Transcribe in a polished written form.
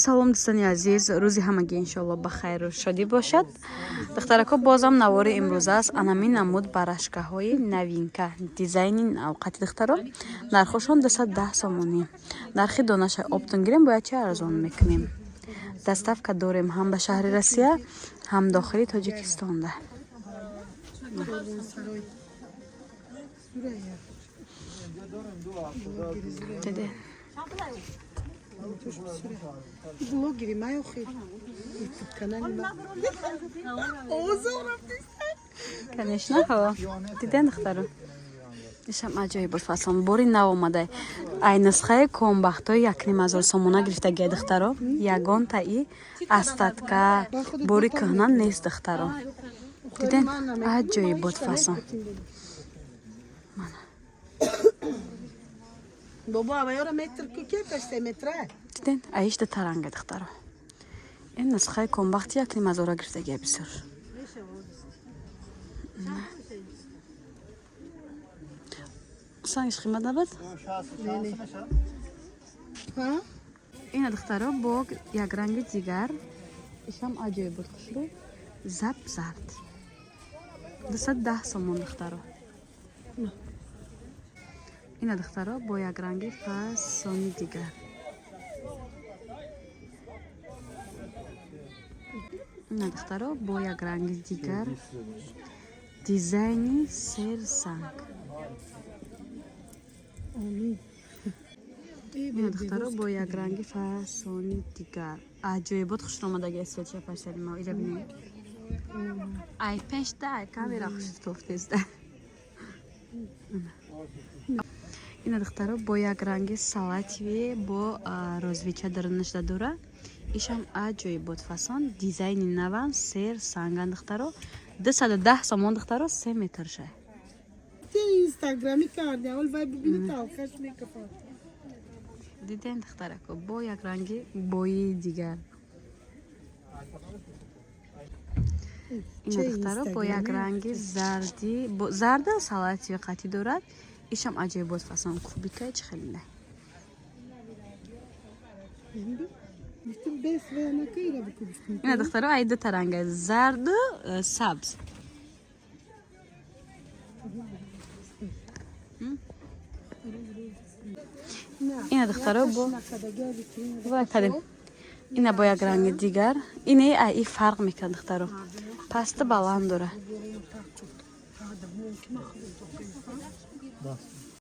Салом, дӯстони азиз, рӯзи ҳамагӣ иншоалло ба хайру шодӣ бошад. Духтарако, бозам навори имрӯз аст. Анамин намуд барашкаҳои новинка, дизайни навқати, духтаро, нархошон 210 сомонӣ. Нархи донаша оптом гирем, бояд чи арзон мекунем. Доставка дорем ҳам ба шаҳри Россия, ҳам дохили Тоҷикистонда. Диде. Блогери май охи. Ютуб канали ма. Овозам рафтиста. Конечно, ҳо. Диден, духтаро? Ишам аҷоиб буд фасон. Бори нав омада. Ай нусхаи комбахтои 1500 сомона гирифтагия, духтаро. Ягонтаи остатка бори кӯҳна нест, духтаро. Диден, аҷоиб буд фасон. Бобо, авайора метр ку ки 3 метра. Диден, аишда таранга, духтаро. Ин нусхаи комбахти 1500 гирифтагия бисёр. Сангиш қимат набад? Ҳа? Ина, духтаро, бо як ранги дигар. Ишам аҷоиб буд, хушрӯ. Зап зард. 210 сомон, духтаро. Ина, духтаро, бо як ранги фасони дигар. Ина, духтаро, бо як ранги дигар. Дизайни серсанг. Ина, духтаро, бо як ранги фасони дигар. Аҷоибот хушромадаги свеча пашари мо. Ира бинед. Ай пешта, ай камера хуштофтеста. Ина, духтаро, бо як ранги салатовый бо розвича дарунашда дора. Ишам аҷоибот фасон, дизайни наван, сер санган, духтаро. 210 сомон, духтаро, 3 метр ша. Ти инстаграми карди, аввал вай бибини талхаш мекафа. Диден, духтарако, бо як ранги бои дигар. Ина, духтаро, бо як ранги зарди, зарда салатовый қатӣ дорад. Ишам аҷоибот фасон, кубикай чӣ хеле. Гуфтам бес вай накайра бикубистим. Ина, духтаро, ай ду таранга зарду сабз. Ина, духтаро, бо вай кадем. Ина бо як ранги дигар. Ине ай и фарқ мекунад, духтаро. Пасту баланд дора.